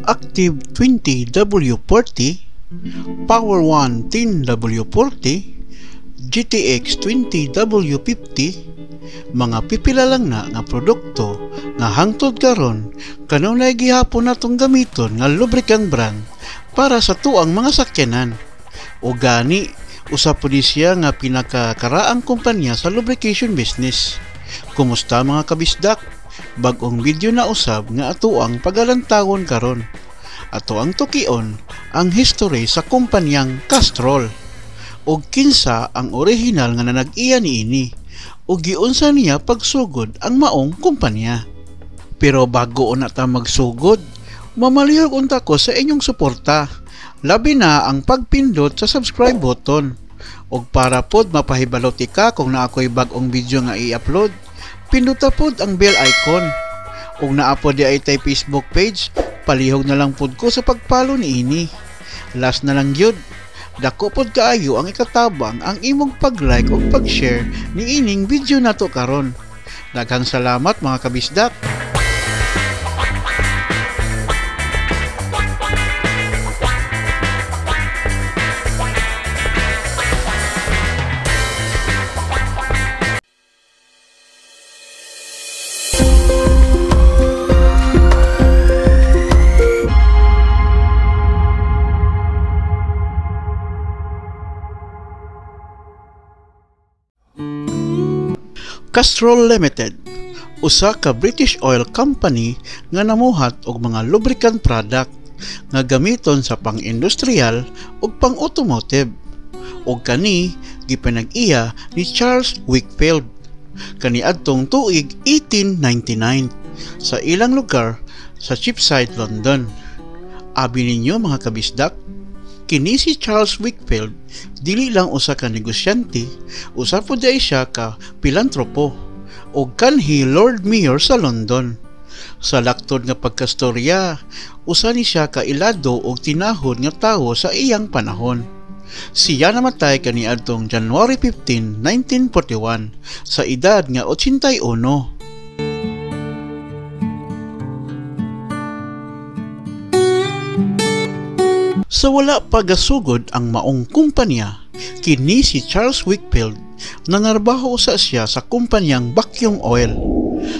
Active 20W40, Power 1 10W40, GTX 20W50, mga pipila lang na nga produkto nga hangtod karon kanunay gihapon natong gamiton nga lubricant brand para sa tuang mga sakyanan. O gani, usa pud siya nga pinakakaraang kumpanya sa lubrication business. Kumusta mga kabisdak? Bag-ong video na usab nga ato ang pagalantawon karon. Ato ang tukion ang history sa kumpanyang Castrol ug kinsa ang orihinal nga nanag-iya niini ug giunsa niya pagsugod ang maong kumpanya. Pero bago una ta magsugod, mamalihok unta ko sa inyong suporta, labi na ang pagpindot sa subscribe button. Ug para pod mapahibalot ka kung naa ko'y bag-ong video nga i-upload, pindota pod ang bell icon. Ug naa pod di ay tay Facebook page, palihog na lang pod ko sa pag-follow niini. Last na lang gyud, dako pod kaayo ang ikatabang ang imong pag-like ug pag-share niining video nato karon. Daghang salamat mga kabisdak. Castrol Limited, usa ka British oil company nga namuhat og mga lubricant product nga gamiton sa pang-industrial ug pang-automotive. Og kani gipanag-iya ni Charles Wakefield kaniadtong tuig 1899 sa ilang lugar sa Cheapside, London. Abi ninyo mga kabisdak, kini si Charles Wakefield dili lang usa ka negosyante, usa pud diay siya ka pilantropo ug kanhi Lord Mayor sa London. Sa laktod nga pagkastorya, usa ni siya ka ilado og tinahod nga tawo sa iyang panahon. Siya namatay kaniadtong January 15, 1941 sa edad nga 81. Sa wala pa gasugod ang maong kumpanya, kini si Charles Wakefield nangarbaho usa siya sa kumpanyang Vacuum Oil.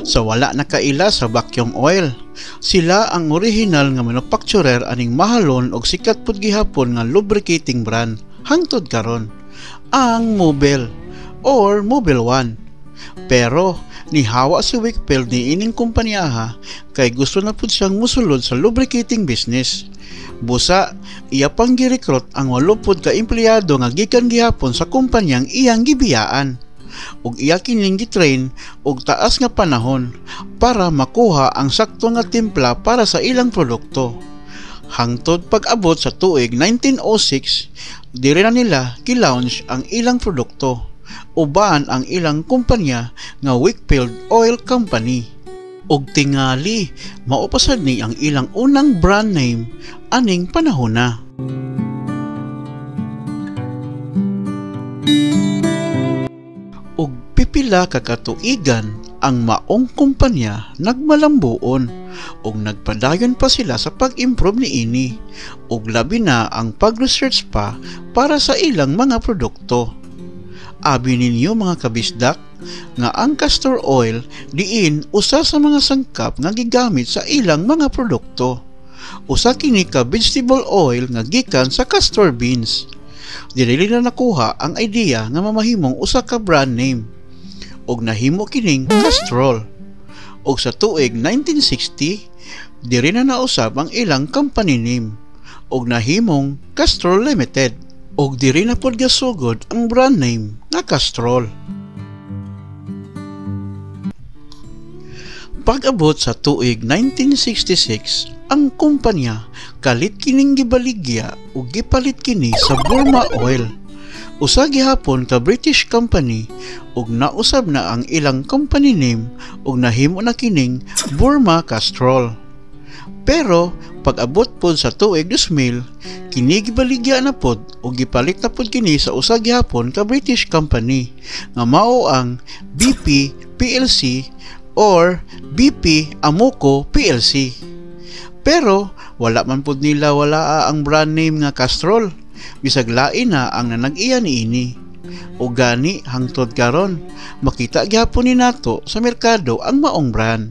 Sa wala nakaila sa Vacuum Oil, sila ang orihinal nga manufacturer aning mahalon og sikat pud gihapon nga lubricating brand hangtod karon, ang Mobil or Mobil 1. Pero nihawa si Wakefield niining kumpanyaha kay gusto na pud siyang musulod sa lubricating business. Busa, iya pang girekrut ang 80 ka empleyado nga gikan gihapon sa kumpanyang iyang gibiyaan ug iya kining gitrain og taas nga panahon para makuha ang sakto nga timpla para sa ilang produkto. Hangtod pag-abot sa tuig 1906, diri na nila gi-launch ang ilang produkto uban ang ilang kumpanya nga Wakefield Oil Company. Og tingali, mao pa sad ni ang ilang unang brand name aning panahon na. Og pipila ka katuigan ang maong kumpanya nagmalambuon og nagpadayon pa sila sa pag-improve niini og labi na ang pag-research pa para sa ilang mga produkto. Abi ninyo mga kabisdak nga ang castor oil diin usa sa mga sangkap nga gigamit sa ilang mga produkto. Usa kini ka vegetable oil nga gikan sa castor beans. Dili nila nakuha ang idea nga mamahimong usa ka brand name ug nahimo kining Castrol. Ug sa tuig 1960 diri na nausab ang ilang company name ug nahimong Castrol Limited. Og diri na pod gasugod ang brand name nga Castrol. Pag-abot sa tuig 1966, ang kumpanya kalit kining gibaligya ug gipalit kini sa Burma Oil. Usa gihapon ka British company ug nausab na ang ilang company name ug nahimo na kining Burma Castrol. Pero pag-abot pod sa tuig 2000, kini gibaligya na pod ug gipalit na pod kini sa usa gihapon ka British company nga mao ang BP PLC or BP Amoco PLC. Pero wala man pud nila wala ang brand name nga Castrol, bisag lain na ang nanag-iya niini. O gani hangtod karon makita gyapon ni nato sa merkado ang maong brand.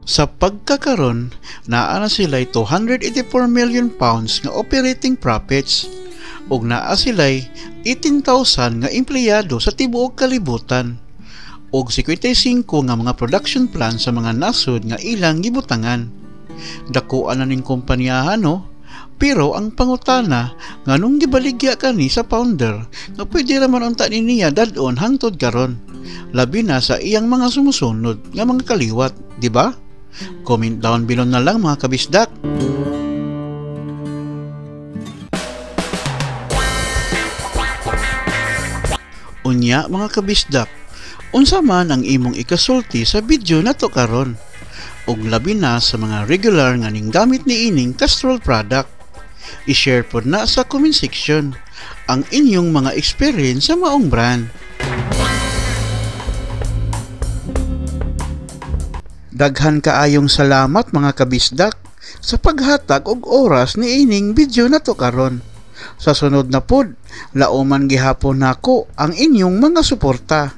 Sa pagkakaron, naa na sila'y 284 million pounds nga operating profits ug naa sila'y 18,000 nga empleyado sa tibuok kalibutan ug 55 nga mga production plan sa mga nasod nga ilang gibutangan. Dakuan na ning kompanyahan, no? Pero ang pangutana, nganong gibaligya kani sa founder nga pwede raman unta ni niya dad-on hangtod karon, labi na sa iyang mga sumusunod nga mga kaliwat, di ba? Comment down below na lang, mga kabisdak. Unya, mga kabisdak, unsa man ang imong ikasulti sa video nato karon? Ug labi na sa mga regular nga ning gamit ni ining Castrol product. I-share pod na sa comment section ang inyong mga experience sa maong brand. Daghan kaayong salamat, mga kabisdak, sa paghatag og oras ni ining video nato karon. Sa sunod na pod, lauman gihapon nako ang inyong mga suporta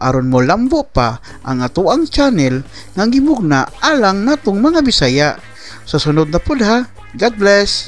aron mo lambo pa ang atoang channel nga gimugna alang natong mga Bisaya. Sa sunod na pod ha. God bless.